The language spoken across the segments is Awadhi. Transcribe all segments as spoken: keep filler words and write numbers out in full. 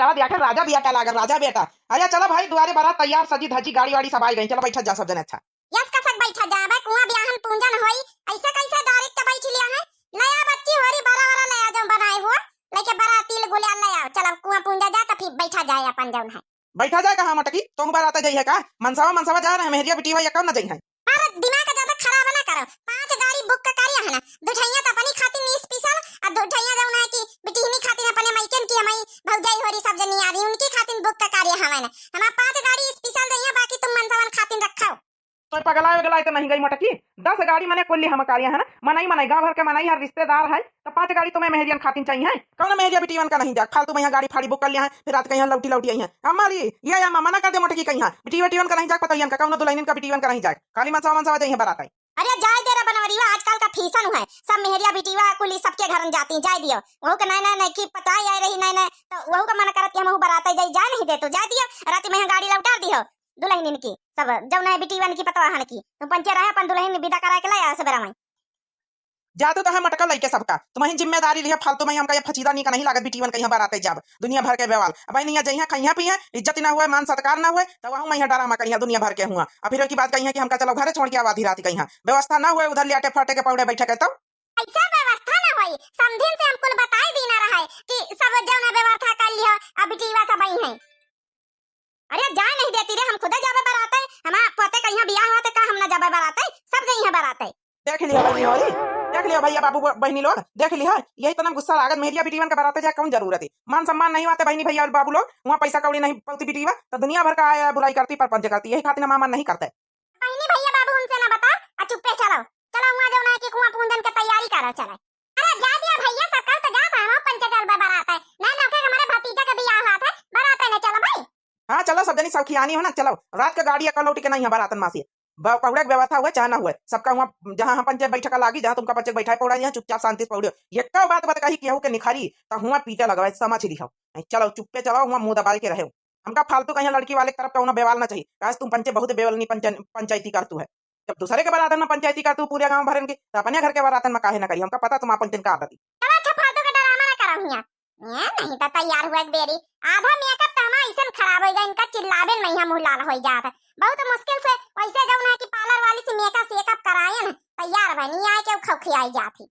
अरे देखे राजा बेटा लागल, राजा बेटा। अरे चला भाई, दुआरे बारात तैयार, सजी धजी, गाड़ी वाड़ी सब आई गई। चला बैठा जा सब जने। अच्छा। यस कसक बैठा जा, अबे कुआं बियाहन पूंजन होई, ऐसे कैसे डायरेक्ट बैठ लिया है? ले आ बच्ची होरी बड़ा बड़ा ले आ, जो बनाए हो, लेके बड़ा तिल गुलाल ले आओ। चल अब कुआं पूंजा जा, तो फिर बैठा जाए अपन जौन है। बैठा जाए कहाँ मोटकी, तुम बराते जाइए का? मनसवा मनसवा जा रहे हैं, मेहरिया बिटिया ये कौन न जाइए? अरे दिमाग का ज्यादा खराब ना करो, पांच गाड़ी बुक का कार्य है ना, दुठैया तो अपनी खातिर नीस पीसल, और दुठैया जौन है कि बिटिहनी खातिर अपने मायकेन की हमारी भौजाई होरी सब जनी आ रही, उनकी खातिर बुक का कार्य हवे ना। हमार पांच गाड़ी स्पेशल जाइए, बाकी तुम मनसवन खातिर रखो। तो पगलाए वगलाए तो नहीं गई मोटकी, दस गाड़ी मने कुल्ली हम कार्य है ना, मनई मनई गाँव भर के मनई हर रिश्तेदार है, तो पांच गाड़ी तुम्हें मेहरियन खातिर चाहिए। कौन मेहरिया बिटियवन का नहीं जा, फालतू में यहाँ गाड़ी फाड़ी बुक कर लिया है, फिर रात का यहाँ लौटी लौटी आई है। हमारी ये या मना कर दे मोटकी कहीं, बिटिया बिटियवन का नहीं जा, पता का कौन दुल्हनिन का बिटियवन का नहीं जाए, खाली मनसवा मनसवा जाइए बरात आई। अरे जाए दे रे बनवरिया, आजकल का फैशन है, सब मेहरिया बिटिया कुली सबके घरन जाती, जाए दियो। वहू के नए नए नइकी पताई आए रही, नए नए, तो वहू का मन करत कि हमहू बराते जाई, जाए नहीं दे तो जाए दियो। रात में यहाँ गाड़ी लौटा दियो दुल्हनिन की, सब जौन है बिटियवन की पतवाहन की। तुम पंचे रहे अपन दुल्हन विदा करा के ले आए सबेरा में। जातू तो है मटका लइके सबका, तुम्हें जिम्मेदारी लिहे, फालतू में हमका ये फचीदा नीक नहीं लागत, बिटियवन कहीं बराते जाब, दुनिया भर के बेवाल। अब नहीं जइहा, खइहा पिहा, इज्जत ना हुए, मान सत्कार ना हुए, तो वहू में यहाँ डरामा करिहा दुनिया भर के हुआ। अब फिर की बात कहिहा कि हमका चलो घरे छोड़ के आवा आधी रात कहिहा, व्यवस्था ना हुए, उधर लियाटे फाटे के पौड़े बैठे के तब। ऐसा व्यवस्था ना होई, समधिन से हम कुल बताई दीना रहे कि सब जौन है व्यवस्था कर लियो, अब बिटिया सब आई हैं। अरे जाए नहीं देती रे, हम खुदे जाबे बराते। हमार पोते कहिया बियाह हुआ ते का हम ना जाबे बराते? सब जइहे बराते। देख लियो बहिनी होरी, देख लियो भैया बाबू ब-, बहिनी लोग, देख लियो, यही तना गुस्सा लागत, मेहरिया बिटियवन के बराते जाए कौन जरूरत है? मान सम्मान नहीं हुआ ते बहिनी भैया और बाबू लोग, वहाँ पैसा कौड़ी नहीं पौती बिटिया, तो दुनिया भर का आया बुराई करती, परपंच करती, यही खातिर हमार मन नहीं करते। बहिनी भैया बाबू उनसे ना बता, आ चुप्पे चलो, चलो वहाँ जौन है कि कुआं पूंजन के तैयारी करो, चले। अरे जा दिया भैया, सब कल तो जात है, हम पंचे चलबे बराते। नहीं ना के हमारे भतीजा के बियाह हुआ था, बराते में चलो भाई। हाँ चलो, सब जनी सौखियानी हो ना, चलो। रात का गाड़ी अकल लौटी के नहीं है बरातन मासी। ब-, पहुड़े के व्यवस्था हुए चाहे ना हुए, सबका हुआ जहाँ हम पंचे बैठक लागी, जहाँ तुमका पंचे बैठा पौड़ा, यहाँ चुपचाप शांति से पहुड़े। ये का बात बत कही केहू के निखारी, तो हुआ पीटे लगवे, समझ लिहो। नहीं, चलो चुप्पे चलो, हुआ मुंह दबाए के रहे। हमका फालतू कहीं लड़की वाले के तरफ कौनो बेवाल ना चाहिए, काहे तुम पंचे बहुत बेवलनी पंचन-, पंचायती करतू है। जब दूसरे के बरातन में पंचायती करतू पूरे गांव भरन की, तो अपने घर के बरातन में काहे ना करी? हमका पता तुम पंचन का आदत है। चलो अच्छा, फालतू के डरामा ना करो हिया। ये नहीं तो तैयार हुआ एक बेरी, आधा मेकअप तो हमारा ऐसन खराब हो गया, इनका चिल्लावे में ही मुंह लाल हो जात है। बहुत मुश्किल से वैसे जौन है कि पार्लर वाली से मेकअप सेकअप करायन, तैयार बनी आए के खौखियाई जात ही।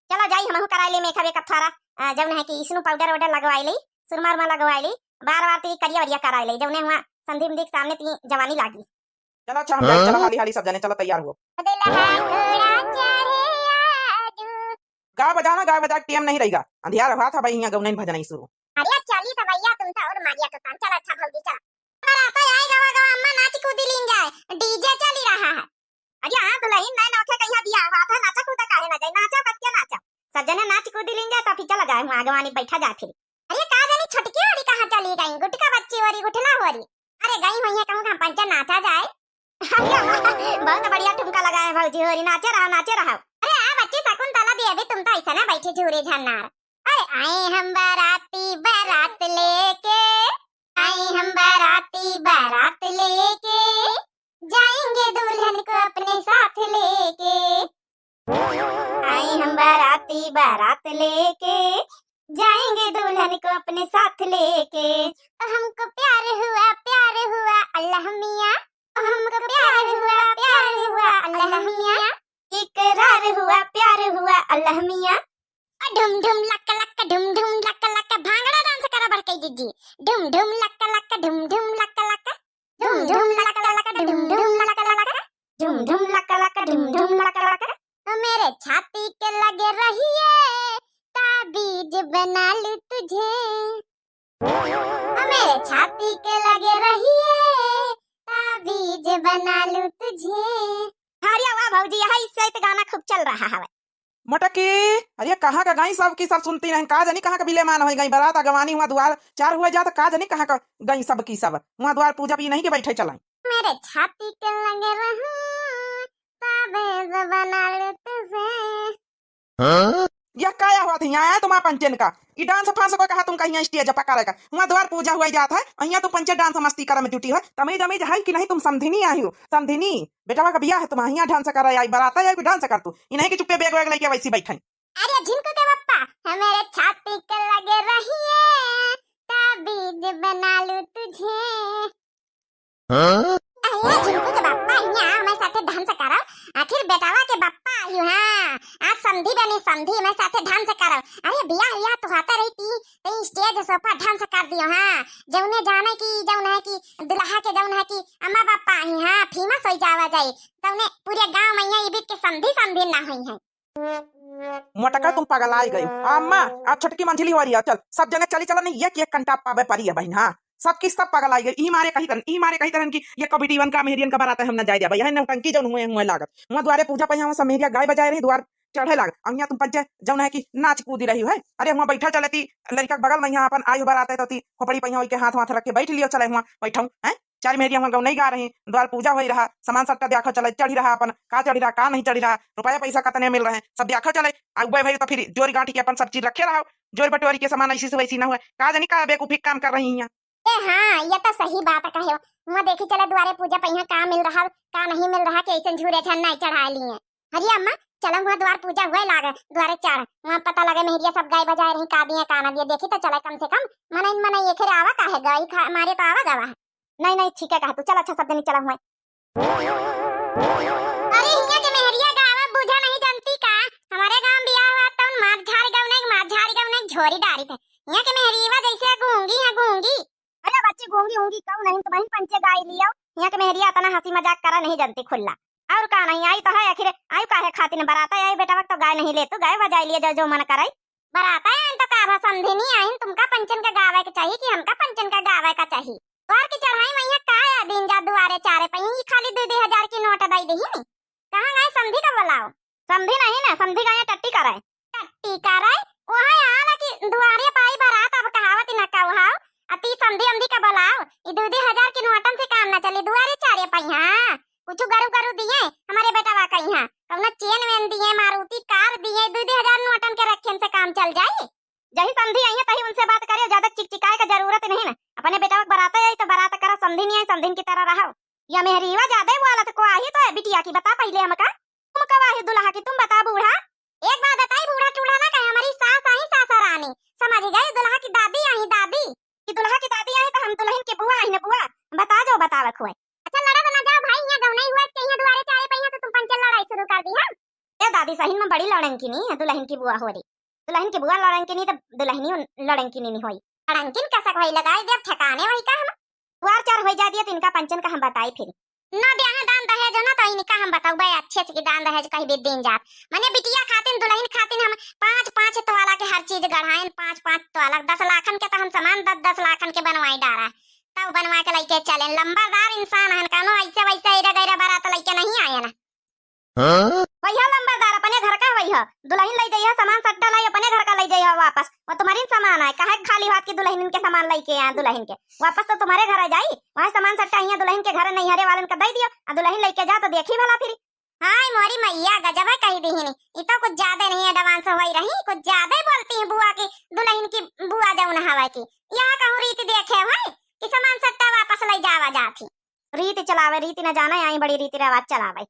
चलो जाई हमहू कराई ले मेकअप वेकअप थोड़ा, अ, जौन है कि इसनु पाउडर वाउडर लगवाई ले, सुरमा उरमा लगवाई ले, बार बार ती करिया वरिया कराई ले, जौने हुआ संधि उंधी के सामने ती जवानी लागी। चलो अच्छा हम जाई, चलो हाली हाली सब जने चलो तैयार हो। दुल्हा घोड़ा चढ़े आजू। गा बजाना, गा बजा के टेम नहीं रहेगा, अंधियार हुआ था भाई, यहाँ गौनैन भजन ही शुरू। अरे चली तो भैया तुम तो और मारिया तो तान, चलो अच्छा भौजी चलो। बरात आई गवा गवा अम्मा नाच कूदी लीन जाए, डीजे चली रहा है। अरे हाँ दुल्हन, नए नौखे कहिया बियाह हुआ था, नाचा कूदा काहे ना जाए, नाचा कस के नाचा। सब जने नाच कूदी लीन जाए, तो फिर चला जाए, हुआ आगवानी बैठा जाए फिर। अरे का जानी छोटकी होरी कहाँ चली गई, गुटका बच्ची होरी, गुठला होरी। अरे गई हुई है कहूँ हम पंचे नाचा जाए। अरे वाह, बहुत बढ़िया ठुमका लगा है भौजी होरी, नाचे रहो, नाचे रहो। अरे आ बच्ची शकुंतला देवी, तुम तो ऐसा ना बैठी झूरे झन्नार। अरे आए हम बाराती बारात लेके, आए हम बाराती बारात लेके, जाएंगे दुल्हन को अपने साथ लेके। आए हम बाराती बारात लेके, जाएंगे दुल्हन को अपने साथ लेके। हमको प्यार हुआ, प्यार हुआ, अल्लाह मियाँ। हमको प्यार हुआ, प्यार हुआ, अल्लाह मियाँ। इकरार हुआ, प्यार हुआ, अल्लाह मियाँ। ढुम ढुम लक लक, ढुम ढुम लक लक, भांगड़ा डांस करा बड़कई जिज्जी। ढुम ढुम लक लक, ढुम ढुम लक लक, ढुम ढुम लक लक, ढुम ढुम लक लक, ढुम ढुम लक लक, ढुम ढुम लक लक। ओ मेरे छाती के लगे रहिए, ताबीज बना लूं तुझे। ओ मेरे छाती के लगे रहिए, ताबीज बना लूं तुझे। अरे वाह भौजी, यही से तो गाना खूब चल रहा है। मोटकी, अरे कहाँ का गई सब की सब सुनती नहीं, का जानी कहाँ का बिलेमान हो गई। बरात अगवानी हुआ दुआर चार हुआ जात, का जानी कहाँ का गई सब की सब। हुआ दुआर पूजा भी नहीं के बैठे चलाई। मेरे छाती के लगे रहूं, ताबीज बना लूं तुझे। हाँ? यह काया हुआ थी, यहाँ आया तुम्हारा पंचन का। ई डांस फांस को कहा तुम कहीं स्टेज पर करेगा। हुआ द्वार पूजा हुआ जात है, यहाँ तुम पंचे डांस मस्ती करे में जुटी हो। तमीज अमीज है कि नहीं तुम समधिनी आई हो? समधिनी, बेटवा का बियाह है तुम्हारा, यहाँ डांस करे आई, बरात आई कि डांस कर तू? ई नहीं कि चुप्पे बैग वैग लेके वैसी बैठे। अरे झिनकू के पप्पा, हमारे छाती के लगे रहिए, ताबीज बना लूं तुझे। हाँ? अरे झिंकू के बप्पा, हियाँ हमरे साथे dance करव। आखिर बेटवा के बप्पा आयु, हाँ। आज समधी बनी समधी, हमरे साथे dance करव। अरे बियाह, बियाह तो होते रही ती, तई stage sofa dance कर दियो, हाँ। जउने जाने कि, जउने है कि दुल्हा के जउने है कि अम्मा बप्पा आई, हाँ, famous होइ जावा जाई। तउने पूरे गाँव में यहाँ इबित के समधी समधी ना होइहैं। मोटका तुम पगलाइ गई। अम्मा, आ छोटकी मंझली हो रही है, चल, सब जने चली चला, नहीं एक एक कंटा पावे परी है बहिन, हाँ। सब की सब पगलाइ गई, इही मारे कही तरन, इही मारे कही तरन कि ये कबीडीवन का मेहरियन का बरात है, हम न जाए देबा, यह नौटंकी जौन हुए, हुए लागत। हुआँ दुआरे पूजा पहिया, हुआँ सब मेहरिया गाय बजाए रही, दुआर चढ़े लाग, अहिया तुम पंचे जौन है कि नाच कूदी रही है। अरे हुआँ बैठल चलती, लड़का के बगल में यहाँ अपन आयु बरात है तो ती खोपड़ी पहिया के हाथ वाथ रख के बैठ लियो, चले हुआँ बैठऊ, हैं? चार मेहरिया हुआँ गौनई गा रही, द्वार पूजा होई रहा, सामान सट्टा द्याखो चले, चढ़ी रहा अपन, का चढ़ी रहा, का नहीं चढ़ी रहा, रुपया पैसा कतने मिल रहे, सब द्याखो चले। आ उबे भाई तो फिर जोरी गांठी के अपन सब चीज रखे रहो, जोरी बटोरी के सामान ऐसी से वैसी ना हुए, का जानी का बेवकूफी काम कर रही हैं। ए हाँ, ये तो सही बात कहे हो। हुआँ देखी चले दुआरे पूजा पहिया का मिल रहा, का नहीं मिल रहा, कि ऐसे झूरे झन नहीं चढ़ा लिए। हरिया अम्मा, चलो हुआँ द्वार पूजा हुए लागे, द्वारे चढ़, हुआँ पता लगे मेहरिया सब गाय बजाए रही, का दिए का ना दिए, देखी तो चले कम से कम, मनई मनई एखे रे आवा का है, गाय खा मारे तो आवा गवा है। नहीं नहीं, ठीक है कहा तू, चल अच्छा सब जनी चला हुआँ। अरे हियाँ के मेहरिया गावा बुझा नहीं जानती का, हमारे गाँव बियाह हुआ तो मार झारी गौनई, मार झारी गौनई झोरी डारी थे। हियाँ के मेहरिया जैसे गूंगी है गूंगी। अरे बच्ची गूंगी ऊंगी कहू नहीं, तुम्हें पंचे गाय लियो। हियाँ के मेहरिया इतना हंसी मजाक करा नहीं जानती खुल्ला। और का नहीं आई तो है, आखिर आयु काहे खातिर बरात आई, बेटवा तो गाय नहीं ले तू, गाय बजाई लिए जो, जो मन करे। बरात आई तो का भा समधी नहीं आई, तुमका पंचन का गावे के चाहिए कि हमका पंचन का गावे का चाहिए? द्वार की चढ़ाई मैया का या दिन जा दुआरे चारे पई, ई खाली दू दू हजार की नोट दई दही नी। कहाँ गए समधी का बुलाओ? समधी नहीं ना, समधी गए टट्टी करे। टट्टी करे? वहाँ आला कि दुआरे पाई बरात, अब कहावत न कहू हाउ। अति समधी अमधी का बुलाओ, ई दू दू हजार की नोटन से काम न चली, दुआरे चारे पई हाँ। कुछ गरु गरु दिए, हमारे बेटवा कही हाँ, कौनो चेन वेन दिए, मारुति कार दिए, दू दू हजार नोटन के रखेन से काम चल जाई। जही समधी आई है, तही उनसे बात करे, ज्यादा चिकचिकाए का जरूरत नहीं ना। अपने बेटवा के बरात आई तो बरात करा, समधी नहीं आई, समधिन की तरह रहो। या मेहरीवा ज्यादा बोलत को आही तो है बिटिया की, बता पहले हमका। तुम कब आही दुल्हा की, तुम बता बूढ़ा। एक बात बताई, बूढ़ा टूढ़ा ना कहे, हमारी सास आई सासा रानी, समझ गए, दुल्हा की दादी आई दादी। कि दुल्हा की दादी आई तो हम दुल्हन की बुआ आई ना बुआ, बता जो बतावक हुए। अच्छा लड़ा तो ना जाओ भाई, यहाँ गौनई हुआ, कहीं दुआरे चारे पई है तो तुम पंचन लड़ाई शुरू कर दी हम। ए दादी, सही में बड़ी लड़ंकिनी है दुल्हन की बुआ हो रही। दुल्हन की बुआ लड़ंकिनी तो दुल्हनियो लड़ंकिनी नहीं होई। लड़ंकिन कसक होई लगाई देब ठिकाने वही का हम। दुआर चार होई जा दिया तो इनका पंचन का हम बताई फिर। ना दिया है दान दहेज ना तो इनका हम बताऊ बे अच्छे से कि दान दहेज कहीं भी दिन जात। मने बिटिया खातिन दुल्हन खातिन हम पाँच पाँच तोला के हर चीज गढ़ाइन, पाँच पाँच तोला, दस लाखन के तो हम सामान दस दस लाखन के बनवाई डारा। तब बनवा के लइके चलेन। लंबरदार इंसान हन, कौनो ऐसे वैसे एरा गैरा बरात लइके नहीं आएन। हाँ? वही लंबरदार अपने घर का वही दुल्हन लई जइहा, सामान सट्टा लाई अपने घर का लई जइहा वापस। वो तुम्हारी सामान आए, काहे खाली हाथ की दुल्हन के सामान लइके आए दुल्हन के? वापस तो तुम्हारे घर आ जाई, वहाँ सामान सट्टा यहाँ दुल्हन के घर नैहरे वालन का दे दियो, आ दुल्हन लइके जा तो देखी भला फिर। हाय मोरी मैया, गजब है कही दीहिनी। ई तो कुछ ज्यादा नहीं advance होई रही, कुछ ज्यादा ही बोलती है बुआ की, दुल्हन की बुआ जौन हवा की। यहाँ कहूँ रीति देखे हुए कि सामान सट्टा वापस लई जावा जात ही। रीति चलावे, रीति न जाने, आई बड़ी रीति रिवाज चलावे।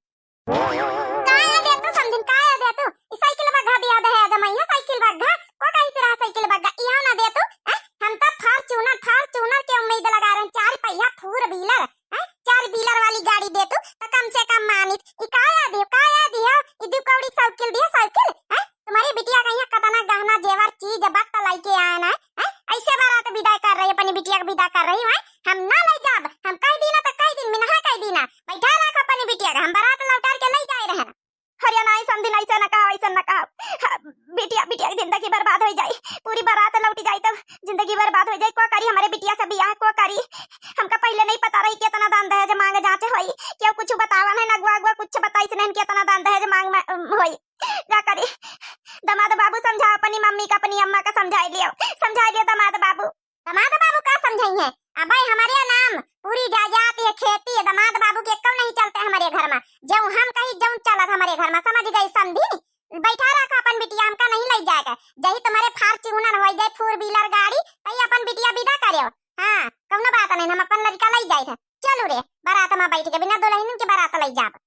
का या दे तू समधिन, का या दे तू? ई साइकिल बग्घा दिया दहेज में, ये साइकिल बग्घा, को कहीं से रहा साइकिल बग्घा, इहो ना दे तू, हैं? हम तो Fortuner, Fortuner के उम्मीद लगा रहे हैं, चार पहिया four wheeler, हैं? चार wheeler वाली गाड़ी दे तू, तो कम से कम मानित। ई का या दियो, का या दियो? ई दू कौड़ी साइकिल दियो, साइकिल, हैं? तुम्हारी बिटिया का यहाँ कतना गहना जेवर चीज बत्त लइके आए ना, हैं? ऐसे बारात विदाई कर रही, अपनी बिटिया का विदा कर रही हो, हैं? हम ना लई जाब, हम कह दीना तो कह दीन, मिनहा कह दीना, बैठा रख अपनी बिटिया का, हम बारात लौटार के लई जाए रहे ना। अरे नाई समधिन, ऐसे न कहो, ऐसे न कहो। हाँ, बिटिया, बिटिया की जिंदगी बर्बाद हो जाई, पूरी बारात लौट जाई तब जिंदगी बर्बाद हो जाई। को करी हमारे बिटिया से बियाह, को करी? हमका पहले नहीं पता रही कितना दान दहेज मांग जांच होई, क्यों कुछ बतावा नहीं, नगुआ अगुआ कुछ बताई से नहीं कितना दान दहेज मांग में, अम, होई। का करी? दामाद बाबू समझाओ अपनी मम्मी का, अपनी अम्मा का समझाई लियो, समझाई लियो दामाद बाबू। दामाद बाबू का समझाई है? अबे हमारे नाम पूरी जायदाद ये खेती है, दामाद बाबू के क्यों नहीं चलते हमारे घर में? जो हम कही जौन चलत हमारे घर में, समझ गई समधी? बैठा रखा अपन बिटिया, हमका नहीं लई जाएगा। जही तुम्हारे Fortuner हो जाए, four wheeler गाड़ी, तही अपन बिटिया विदा करियो। हाँ, कौनो बात नहीं, हम अपन लड़का लई जाए थे। चलो रे, बारात में बैठ के बिना दुल्हन के बारात लई जाब।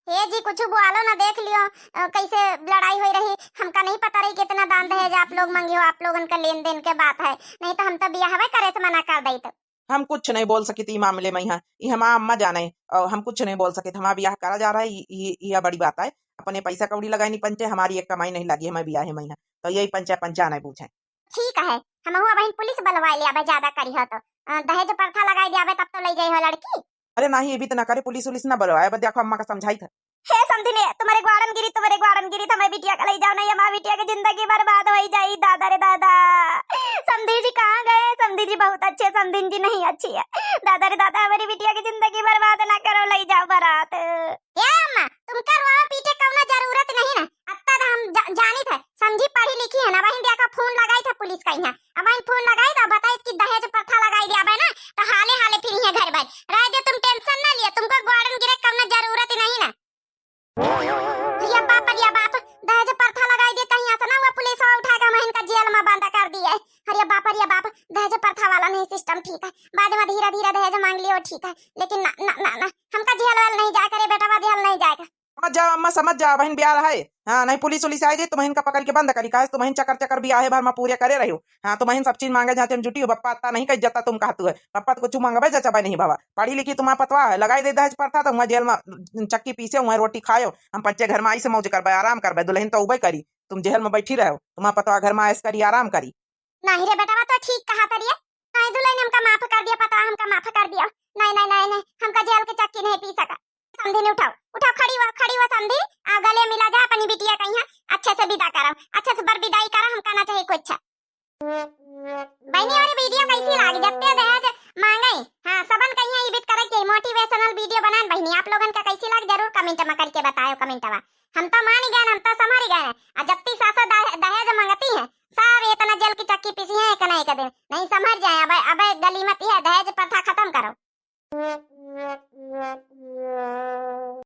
हे जी, कुछ बोलो ना, देख लियो, अ, कैसे लड़ाई होई रही। हमका नहीं पता रही कि इतना दान दहेज आप लोग मांगियो, आप लोगन का लेन देन के बात है, नहीं तो हम तो बियाहवे करे से मना कर देइत। हम कुछ नहीं बोल सकित ई मामले में, यहाँ ई हमार अम्मा जाने, और हम कुछ नहीं बोल सकित। हमार बियाह करा जा रहा है, ई, ई, ई बड़ी बात है। अपने पैसा कौड़ी लगाए नहीं पंचे, हमारी एक कमाई नहीं लगी हमें बियाहे में यहाँ, तो यही पंचे पंचा नहीं पूछे। ठीक है, हमहू अबहिन पुलिस बलवाए ले आबे, ज्यादा करी हो तो, अ, दहेज प्रथा लगाए दे आबे, तब तो ले जाई हो लड़की। अरे नाही, ये भी तो ना करे, पुलिस उलिस ना बलवाए, बस देखो अम्मा का समझाई था। हे समधिन, तुम्हारे ग्वाड़न गिरी, तुम्हारे ग्वाड़न गिरी, हमारे बिटिया का ले जाओ, नहीं हमारी बिटिया की जिंदगी बर्बाद हो जाई, दादा रे दादा। समधी जी कहाँ गए? समधी जी बहुत अच्छे, समधिन जी नहीं अच्छी है, दादा रे दादा, हमारी बिटिया की जिंदगी बर्बाद ना करो, ले जाओ बारात। ए अम्मा, तुमका रोवे पीटे कौनो जरूरत नहीं ना। अत्ता तो हम जा-, जानित है, समधी पढ़ी लिखी है ना, वहीं देखा फोन लगाई था पुलिस का यहाँ। अब वहीं फोन लगाई था, बताई कि दहेज प्रथा लगाई दिया बे ना, तो हाले हाले फिर यहाँ घर भाई। रह दे, तुम टेंशन ना लिया, तुमको ग्वाड़न गिरे कौनो जरूरत नहीं ना। अरे बाप, अरे बाप, दहेज प्रथा लगाई दे, कहीं ऐसा ना हुआ पुलिस वाला उठा के हमहिन का जेल में बंद कर दिए। अरे बाप, अरे बाप, दहेज प्रथा वाला नहीं सिस्टम ठीक है, बाद में धीरे धीरे दहेज मांग लियो ठीक है, लेकिन ना, ना, ना, ना, हमका जेल वेल नहीं जाए करे बेटा, जेल नहीं जाएगा। समझ जाओ अम्मा, समझ जाओ, बहन ब्याह है। हाँ, नहीं पुलिस उलिस आई जाई, तुम्हें इनका पकड़ के बंद करी, काहे तुम्हें चकर चकर ब्याह है भर में पूरे करे रही हो। हाँ, तुम्हें सब चीज मांगे जाते हम जुटी हो, बप्पा अत्ता नहीं कह जाता तुम कहतु है, बप्पा तो कुछ मांगबे जचबे नहीं बाबा। पढ़ी लिखी तुम्हारा पतवा है, लगाई दे दहेज प्रथा तो वहाँ जेल में चक्की पीसे, वहाँ रोटी खायो, हम पंचे घर में आई से मौज करबे, आराम करबे, दुल्हन तो उबे करी, तुम जेल में बैठी रहो, तुम्हारा पतवा घर में ऐश करी, आराम करी। नहीं रे बेटवा, तो ठीक कहा तरिए। नहीं दुल्हन, हमका माफ कर दिया, पतवा हमका माफ कर दिया। नहीं, नहीं, नहीं, नहीं, हमका जेल के चक्की नहीं पी सका। समधी ने उठाओ, उठाओ, खड़ी हुआ, खड़ी हुआ समधी, आ गले मिला जा अपनी बिटिया का यहाँ, अच्छे से विदा कराओ, अच्छे से बर विदाई करा, हमका ना चाहिए कुछ। बहनी, और वीडियो कैसी लाग? जत्ते दहेज मांगे, हाँ, सबन कहिए ई बीत करे चाहिए, मोटिवेशनल वीडियो बनान बहनी। आप लोगन का कैसी लाग, जरूर कमेंट में करके बताओ, कमेंट में। हम तो मान गए, हम तो समझ गए। आ जत्ती सासो दहे-, दहेज मांगती हैं, सब इतना जेल की चक्की पीसी हैं, एक ना एक दिन। नहीं समझ जाए, अब